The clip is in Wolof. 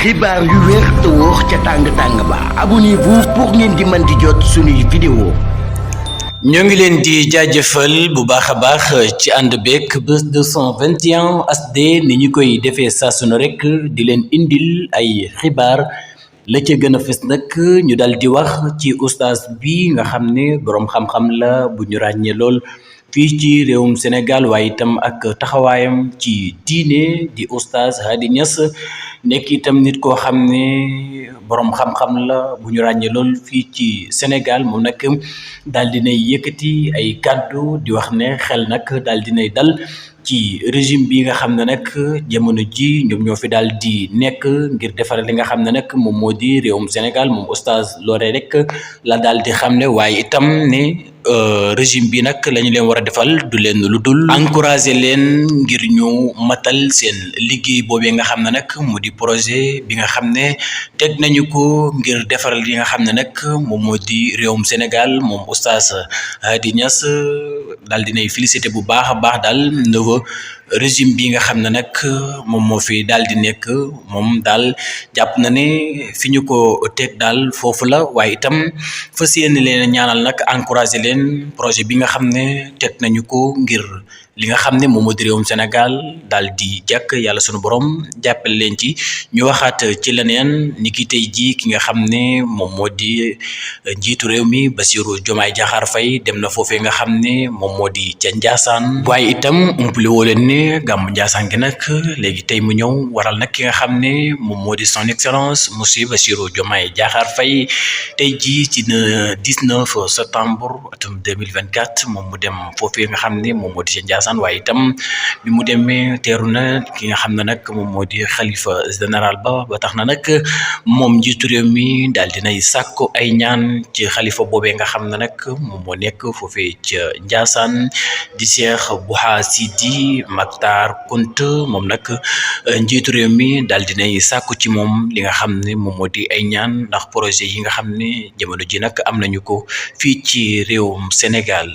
xibaar yu wér te wóor ca tàng-tàng ba abonnez-vous pour ngeen di mën di jot suñuy vidéo ñoo ngi leen di jaajëfal bu baax a baax ci ànd beeg Buzz 221 HD ni ñu koy defee saa su ne rek di leen indil ay xibaar la ca gën a fës nag ñu dal di wax ci oustaz bi nga xam ne boroom xam-xam la bu ñu ràññee lool fii ci réewum Sénégal waaye itam ak taxawaayam ci diine di oustaz Hady Niass nekk itam nit koo xam ne boroom xam-xam la bu ñu ràññee lool fii ci Sénégal moom nag daal dinay yëkkati ay kàddu di wax ne xel nag daal dinay dal ci régime bi nga xam ne nag jamono ji ñoom ñoo fi daal di nekk ngir defar li nga xam ne nag moom moo di réewum Sénégal moom oustaz loolee rek la daal di xam ne waaye itam ne régime bi nag la ñu leen war a defal du leen lu dul encourager leen ngir ñu matal seen liggéey boobee nga xam ne nag mu di projet bi nga xam ne teg nañu ko ngir defaral li nga xam ne nag moom moo di réewum Sénégal moom oustaz Hady Niass daal dinay félicité bu baax a baax daal nouveau régime bi nga xam ne nag moom moo fi daal di nekk moom daal jàpp na ne fi ñu ko teg daal foofu la waaye itam fas yéene leen ñaanal nag encouragé leen projet bi nga xam ne teg nañu ko ngir li nga xam ne moom moo di réewum Sénégal daal di jàkk yàlla sunu borom jàppale leen ci ñu waxaat ci leneen ni ki tey jii ki nga xam ne moom moo di njiitu réew mi Bassirou Diomaye Diakhar Faye dem na foofee nga xam ne moom moo di ca Ndiassane waaye itam umpale woo leen ne gàmmu Ndiassane gi nag léegi tey mu ñëw waral nag ki nga xam ne moom moo di son excellence monsieur Bassirou Diomaye Diakhar Faye tey jii ci 19 septembre atum 2024 moom mu dem foofee nga xam ne moom moo di ca Ndiassane waaye itam bi mu demee teeru na ki nga xam ne nag moom moo di xalifa général ba tax na nag moom njiitu réew mi daal dinay sàkku ay ñaan ci xalifa boobee nga xam ne nag moom moo nekk foofee ca Ndiassane di Cheikh Bouha Sidi Makhtar Kounta moom nag njiitu réew mi daal dinay sàkku ci moom li nga xam ne moom moo di ay ñaan ndax projet yi nga xam ne jamono ji nag am nañu ko fii ci réewum Sénégal